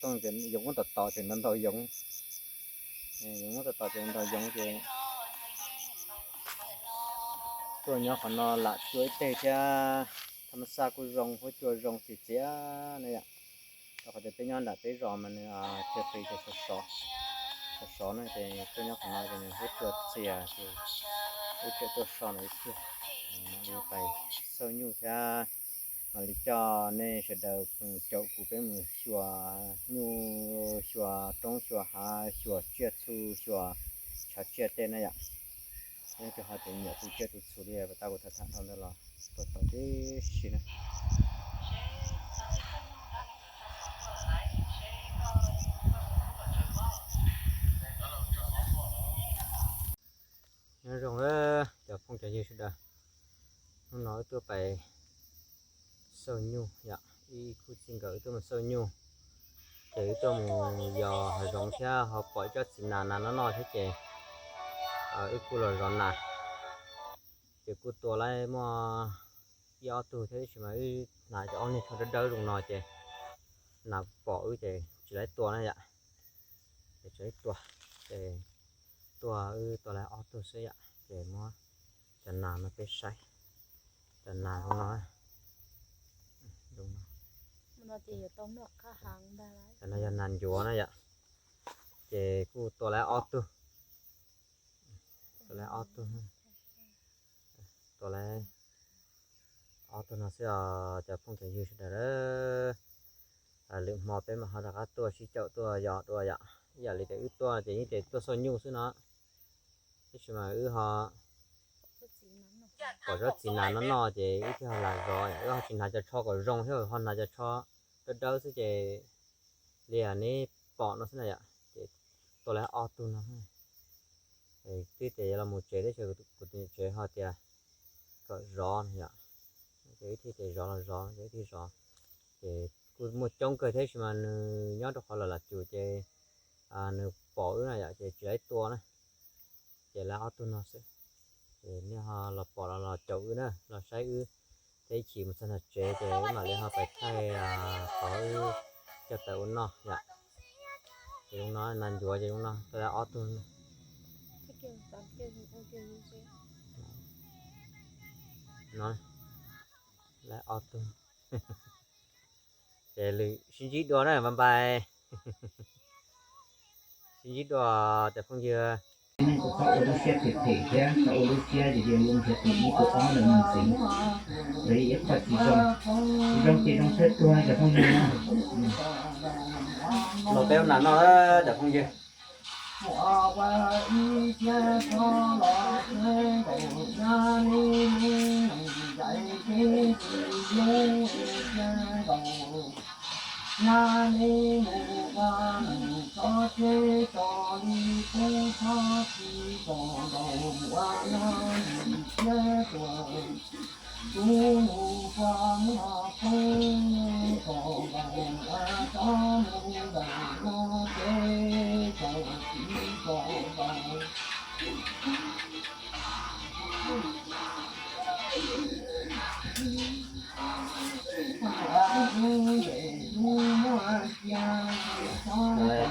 Yoov muab tom tom tseem ntau ntau yoov, yoov muab tom tom tseem ntau yoov ces tuaj nyob qhov no lam cua ib teg thiab. Thaj ma xaj kuj zoo, huab cua zoo txias txias na yom. Rau qhov tias peb nyob nram peb zos mas nws tsis qis, sov sov no ces tuaj nyob qhov no ces nws huab cua txias ces wb tseem tuaj so no ib pliag, mam li pais xauj nyuj thiab mam li coj nej sawv daws caum kuv peb mus xyuas nyuj, xyuas roob xyuas hav, xyuas tsiaj txhu, xyuas tshav tsiaj tej na yom. Nyob rau qhov tias nyiam tus tsiaj tus txhu li pas tas kuv tham tham dhau ntawd los tuaj tau tib si na. Nyob zoo cov phooj cov ywg sawv daws, hnub no wb tuaj pais xauj nyuj yom, ib khub txij nkawm wb tuaj mus xauj nyuj. Ces wb tuaj mus yos hav zoov thiab ho pom ib tsob txiv nas nas noj noj thiab ces wb kuj los zov nas. Ces kuj tua lawm muaj ib ob tug thiab tab sis mas wb hnav cov ob niag tsho dawb dawb zoo no ces nas pom wb ces tsis laib tua na yom. Ces tsis laib tua, ces tuaj wb tua lawm ob tug xwb yom, ces muab cov nas no peb saib. Cov nas zoo no, cov no yog nas ncuav na yom. Ces kuj tua lawm ob tug, tua lawm ob tug, tua lawm ob tug no xwb os cov phooj cov ywg sawv daws. Lwm hmo peb mam ho rov qab tuaj sib caum tuaj yos dua yom. Ib yam li tias wb tuaj ces yeej tias tuaj xauj nyuj xwb no, tab sis mas wb ho pom tsob txiv nas no noj ces wb thiaj ho lam zov, wb ho tsis hnav cov tsho kom zoo thiab ho hnav cov tsho dawb dawb xwb ces li neb pom no xwb na yom. Ces tua lawm ob tug no, twb tias yuav los mus tsev tab sis kuv tus niam tsev ho tias kom zov no yom, ces wb thiaj tias zov los zov, ces wb thiaj zov. Ces kuj muaj coob kawg thiab sis mas nws nyob rau qhov lawm lam cum ces nws pom wb na yom, ces tsis laib tua na. Ces lawm ob tug no xwb, ces nej ho los pom los los caum wb na, los saib wb, thiab ib chim mus txog nram tsev ces wb mam li ho pais thaij qhov wb coj tawm ua noj yom. Ces zoo no nas ncuav ces zoo no tua lawm ob tug no, lawm ob tug. Ces lwm sib ntsib dua na, bye bye. Sib ntsib dua cov phooj ywg. Neeg kuj txhob ua lub siab phem phem thiab, txhob ua lub siab ces yuav luag nrhiav tus ib tus ob lawm mus ntxiv, lawv ib qho tsis zoo. Tsis zoo ces zoo thawj tuag cov phooj ywg na. Los peb ua nas noj cov phooj ywg.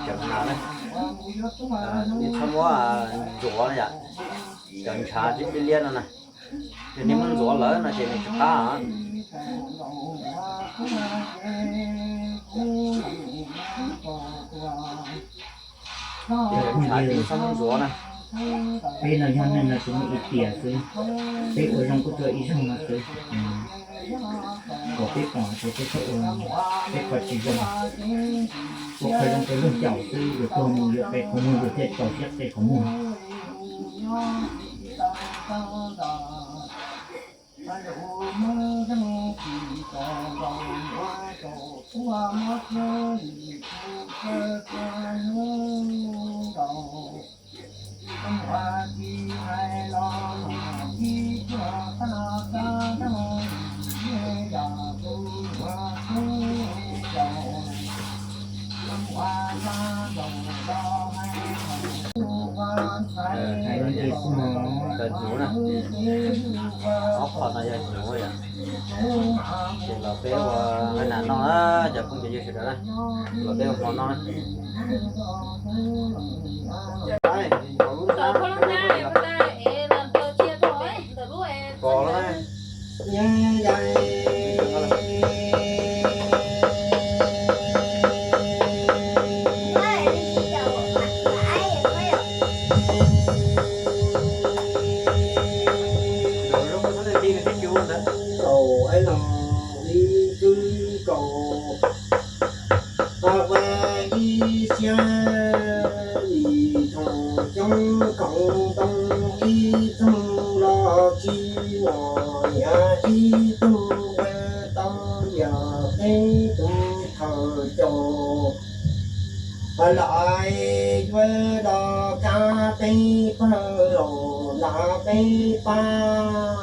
Cov nas, nej txhob muab ntxuav yom, cov ntshav liab liab no na, yog nej muab ntxuav lawm no ces nws tsis qab. Peb no yog neeg no tsuas muaj ib tiam xwb, peb ua zoo kuj tsuas ib zaug no xwb. Kom peb pom ces peb txhob ua, peb qhov tsis zoo, ua qhov zoo rau luag caum xwb, yuav tuag mus yuav qe qhov muag, yuav thiaj txaus siab qe qhov muag. Hnyuv na, ob qho no yog hnyuv yom. Ces los peb ua hab nas noj, cov phooj ywg sawv daws na, los peb ua hmo noj. Pom lawm na. Kaum ib no ib tswb kaum, ua ib siab li thaum coob koom ntoo ib txoog los tsis muaj niam ib tug ua tau yam peb tus thawj coj. Lawv yuav los kab peb pawg los nram peb pab,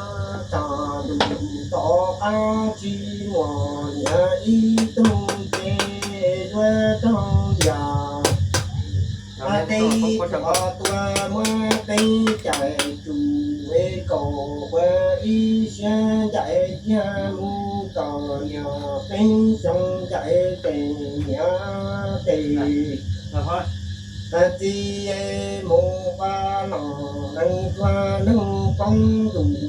tas ntuj tom qab tsis muaj niam ib tug ces yuav raug yam. Tej tshuav tuaj muab peb cais tsum, es kaum ua ib siab ncaim kiag mus kom niam peb xyoo ncaim tes niam tes. Txiv mus ua los neeg tuag neeg poob ntuj.